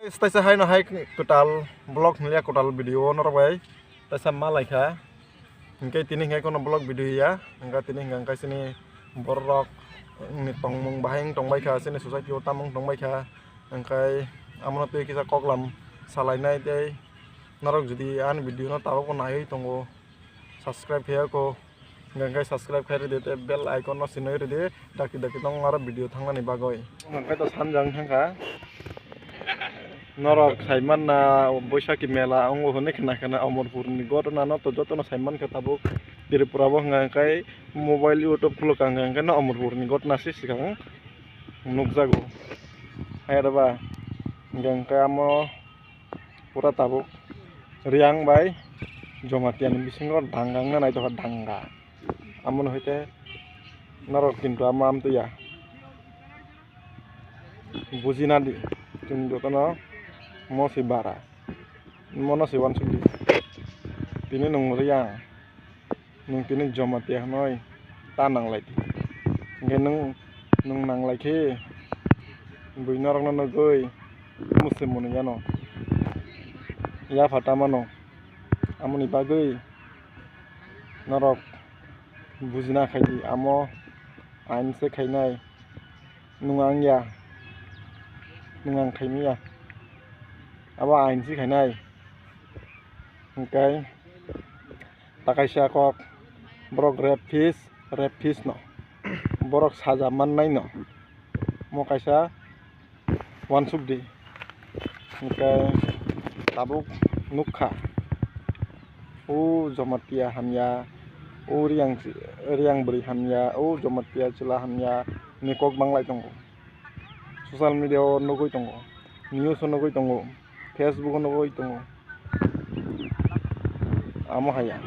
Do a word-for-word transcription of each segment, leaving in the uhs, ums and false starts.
Taisa haino hai kwtal vlog hinliya, kwtal video o norok bai taisa ma laikha. Hinkhe tini hinkhe kono vlog video ya, hinkhe tini hinkhe hinkhe chini borok ni tongmung bahai wng tongbaikha, chini society o tamung tongbaikha, hinkhe amono twi kisa koklam salainai tei norok jodi ani video no tabuk bo naiwi tongo, subscribe khe ya kho. Hingkhe subscribe khai rwdi tei bell icon no sinoi rwdi, dakti dakti tong aro video thangnani bagwi. Hingkhe to sanjang thangkha. Norok saimanna Boisakhi mela wngo hwnwi khna khna Omorpurni ghotona no to jotono saimankha tabuk Tripura bo hwnka hwnkhe mobile YouTube khulukha hwnka hwnkhe no Omorpurni ghotona se swkang nukjago. Hai aro ba hingkhe amo pura tabuk Reang bai Jamatia ni bisingo danga wngna naitokha danga. Amoni hoite norok kintu amo amtwi ya. Bujina di, chwng jotono mo se bara, mono se uansuk di. Tini nwng Reang, nwng tini Jamatia hwnwi ta nanglai di. Hinkhe nwng, nwng nanglai khe bui norokno nugwi musi mwnwi yano. Yapha ta mano. Amoni bagwi norok bujina khai di, amo ain se khainai. Nwng ang ya, nwng ang khaimya, abo ain si khainai. Hingkhe ta kaisa kok, borok rape phis, rape phis no, borok saja mannai no, mo kaisa uansuk di. Hingkhe tabuk nukha, o Jamatia hamya, o Reang, Reang bwrwi hamya, o Jamatia chwla hamya ni kok banglai tongo. Social media o nugwi tongo, news o nugwi tongo, Facebook o nugwi tongo. Amo haya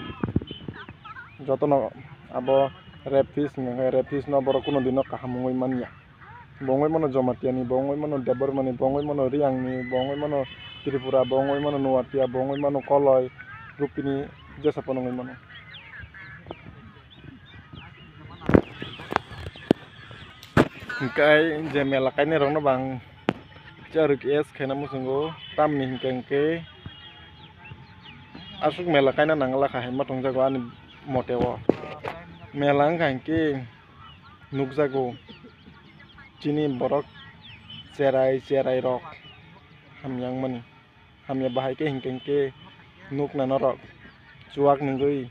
jotono abo rape phis hingkha khe rape phis no borok kuno dino kaham wngwi manya. Bo wngwi mano Jamatia ni, bo wngwi mano Debbarma ni, bo wngwi mano Reang ni, bo wngwi mano Tripura, bo wngwi mano Nuatia, bo wngwi mano Koloi, Rupini, jesa phano wngwi mano. Hingkhe je mela kainai rokno bang cha request khaina muchungo, tamni hinkhe hinkhe aswk mela kaina nangla kha hinma tongjago ani mote o. Mela wngkha hinkhe nukjago chini borok cherai cherai rok hamya wngmani. Hamya bahai khe hinkhe hinkhe nukna norok chuwak nungwi,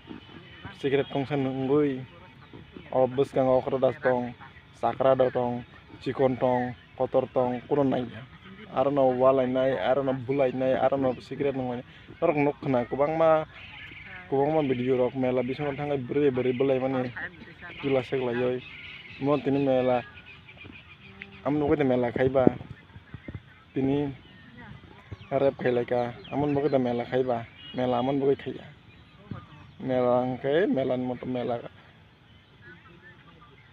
cigarette kongsa nungwi, o bwskango okra das tong, chakra da tong, chikon tong, kotor tong, kuno naiya. Arono walainai, arono bulainai, arono cigarette nunglainai. Norok nuk khna kwbangma, kwbangma video rok mela bisingo thangwi bwrwi bwrwi bwlaimani chwla seklaiwi. Mo tini mela, amo nugwi de mela khaiba. Tini rape khailaika, amoni bagwi da mela khaiba, mela amoni bagwi khaiya. Mela hwnkhe melani motom mela,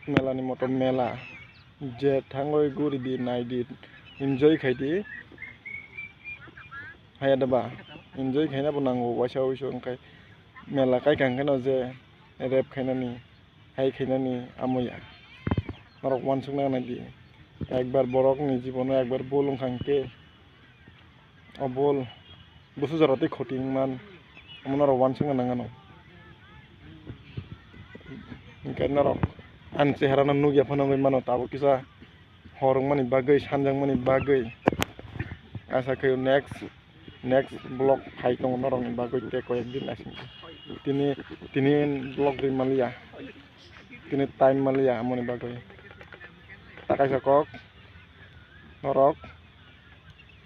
melani motom mela. Je thangwi guri di, nai di, enjoy khai di. Haya da ba, enjoy khaina bo nango, waisa wuisu wngkhe mela kaikha hwnkhe no je rape khainani. Hai khainani amo ya. Norok uansukna nai di. Ekbar borokni jibono ekbar bol wngkha hinkhe, o bol busu jora tei khoti wngman, omo norok uansukna nang ano. Hinkhe norok ani cheharano nukya phano wngwi mano, tabuk kisa hor wngmani bagwi, sanjakmani bagwi. Asa khe next, next vlog phai tongo norokni bagwi tei koyek din asing. Tini, tini vlog ri manliya, tini time manliya, amoni bagwi. Ta kaisa kok, norok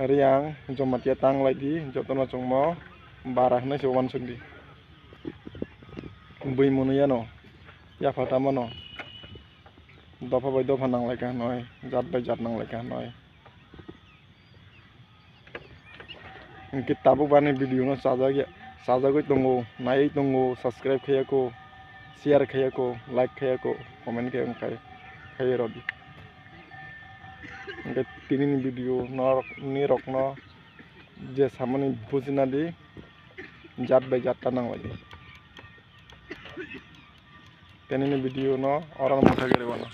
Reang, Jamatia tanglai di, jotono chwngmo bara hinwi se uansuk di. Bui mwnwi yano, yapha ta mano. Dopha bai dopha nanglaikha hinwi, jat bai jat nanglaikha hinwi. Hinkhe tabuk bani video no chajak ya, chajagwi tongo, naiwi tongo, subscribe khaiya kho, share khaiya kho, like khaiya kho, comment khe wng khai, khaiya rw di. Hinkhe tini ni video norok, nirok no je samani bujina di, jat bai jat ta nanglaidi. Tei nini video no oro mwthagwi rwmano.